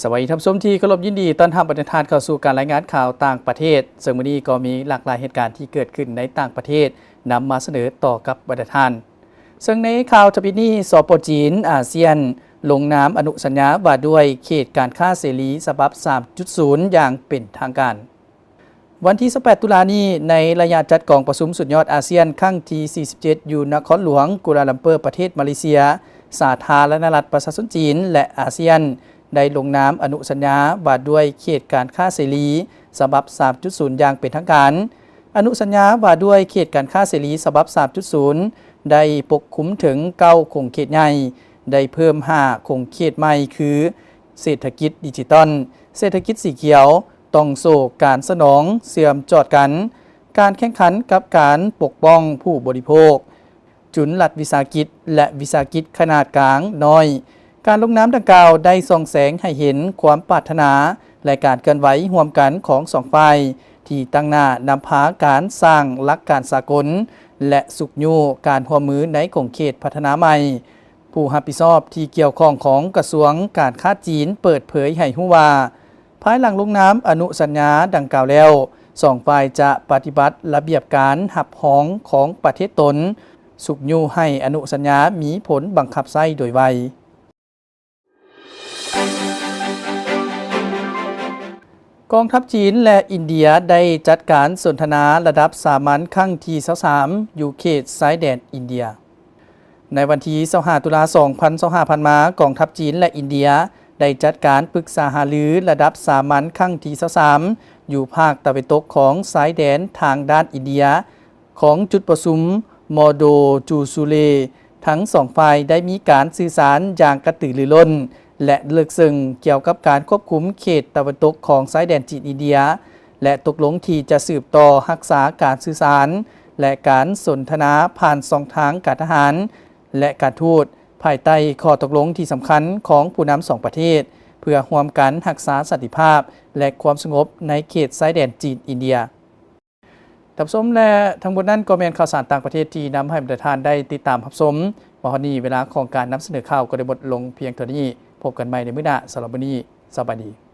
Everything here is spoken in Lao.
ສະບາຍດີທ່ານຜູ້ຊົມທີ່ເຄົາລົບ, ຍິນດີຕ້ອນຮັບບັນດາທ່ານເຂົ້າສູ່ການລາຍງານຂ່າວຕ່າງປະເທດ. ເຊິ່ງມື້ນີ້ກໍມີຫຼາກຫຼາຍເຫດການທີ່ເກີດຂຶ້ນໃນຕ່າງປະເທດນຳມາສະເໜີຕໍ່ກັບບັນດາທ່ານ. ເຊິ່ງໃນຂ່າວທຳອິດນີ້, ສປ ຈີນ, ອາຊຽນ ລົງນາມອະນຸສັນຍາວ່າດ້ວຍເຂດການຄ້າເສລີສະບັບສາມຈຸດສູນຢ່າງເປັນທາງການ. ວັນທີຊາວແປດ ຕຸລານີ້, ໃນໄລຍະຈັດກອງປະຊຸມສຸດຍອດອາຊຽນຄັ້ງທີສີ່ສິບເຈັດ ຢູ່ນະຄອນຫຼວງກູລາລັມເປີ ປະເທດມາເລເຊຍ, ສາທາລະນະລັດປະຊາຊົນຈີນ ແລະ ອາຊຽນ ໄດ້ລົງນາມອະນຸສັນຍາວ່າດ້ວຍເຂດການຄ້າເສລີສະບັບສາມຈຸດສູນຢ່າງເປັນທາງການ. ອະນຸສັນຍາວ່າດ້ວຍເຂດການຄ້າເສລີສະບັບສາມຈຸດສູນ ໄດ້ປົກຄຸມເຖິງເກົ້າຂົງເຂດໃຫຍ່, ໄດ້ເພີ່ມຫ້າຂົງເຂດໃໝ່ ຄື ເສດຖະກິດດິຈິຕອນ, ເສດຖະກິດສີຂຽວ, ຕ່ອງໂສ້ການສະໜອງເຊື່ອມຈອດກັນ, ການແຂ່ງຂັນກັບການປົກປ້ອງຜູ້ບໍລິໂພກ, ຈຸນລັດວິສາຫະກິດ ແລະ ວິສາຫະກິດຂະໜາດກາງນ້ອຍ. ການລົງນາມດັ່ງກ່າວໄດ້ສ່ອງແສງໃຫ້ເຫັນຄວາມປາດຖະໜາ ແລະ ການເຄື່ອນໄຫວຮ່ວມກັນຂອງສອງຝ່າຍ ທີ່ຕັ້ງໜ້ານຳພາການສ້າງຫຼັກການສາກົນ ແລະ ຊຸກຍູ້ການຮ່ວມມືໃນຂົງເຂດພັດທະນາໃໝ່. ຜູ້ຮັບຜິດຊອບທີ່ກ່ຽວຂ້ອງຂອງກະຊວງການຄ້າຈີນເປີດເຜີຍໃຫ້ຮູ້ວ່າ, ພາຍຫຼັງລົງນາມອະນຸສັນຍາດັ່ງກ່າວແລ້ວ, ສອງຝ່າຍຈະປະຕິບັດລະບຽບການຮັບຮອງຂອງປະເທດຕົນ, ຊຸກຍູ້ໃຫ້ອະນຸສັນຍາມີຜົນບັງຄັບໃຊ້ໂດຍໄວ. ກອງທັບຈີນ ແລະ ອິນເດຍ ໄດ້ຈັດການສົນທະນາລະດັບສາມັນຄັ້ງທີຊາວສາມ ຢູ່ເຂດຊາຍແດນອິນເດຍ. ໃນວັນທີຊາວຫ້າ ຕຸລາ ສອງພັນຊາວຫ້າ ຜ່ານມາ, ກອງທັບຈີນ ແລະ ອິນເດຍ ໄດ້ຈັດການປຶກສາຫາລືລະດັບສາມັນຄັ້ງທີຊາວສາມ ຢູ່ພາກຕາເວັນຕົກຂອງຊາຍແດນທາງດ້ານອິນເດຍ ຂອງຈຸດປະຊຸມມໍໂດຈູຊູເລ. ທັງສອງຝ່າຍໄດ້ມີການສື່ສານຢ່າງກະຕືລືລົ້ນ ແລະ ເລິກເຊິ່ງກ່ຽວກັບການຄວບຄຸມເຂດຕາເວັນຕົກຂອງຊາຍແດນຈີນ-ອິນເດຍ ແລະ ຕົກລົງທີ່ຈະສືບຕໍ່ຮັກສາການສື່ສານ ແລະ ການສົນທະນາຜ່ານຊ່ອງທາງການທະຫານ ແລະ ການທູດ ພາຍໃຕ້ຂໍ້ຕົກລົງທີ່ສຳຄັນຂອງຜູ້ນຳສອງປະເທດ ເພື່ອຮ່ວມກັນຮັກສາສັນຕິພາບ ແລະ ຄວາມສະຫງົບໃນເຂດຊາຍແດນຈີນ-ອິນເດຍ. ທ່ານຜູ້ຊົມ ແລະ ທັງໝົດນັ້ນກໍແມ່ນຂ່າວສານຕ່າງປະເທດທີ່ນຳໃຫ້ບັນດາທ່ານໄດ້ຕິດຕາມຮັບຊົມ. ມາຮອດນີ້ເວລາຂອງການນຳສະເໜີຂ່າວກໍໄດ້ໝົດລົງພຽງເທົ່ານີ້. ພົບກັນໃໝ່ໃນມື້ໜ້າ. ສຳລັບມື້ນີ້, ສະບາຍດີ.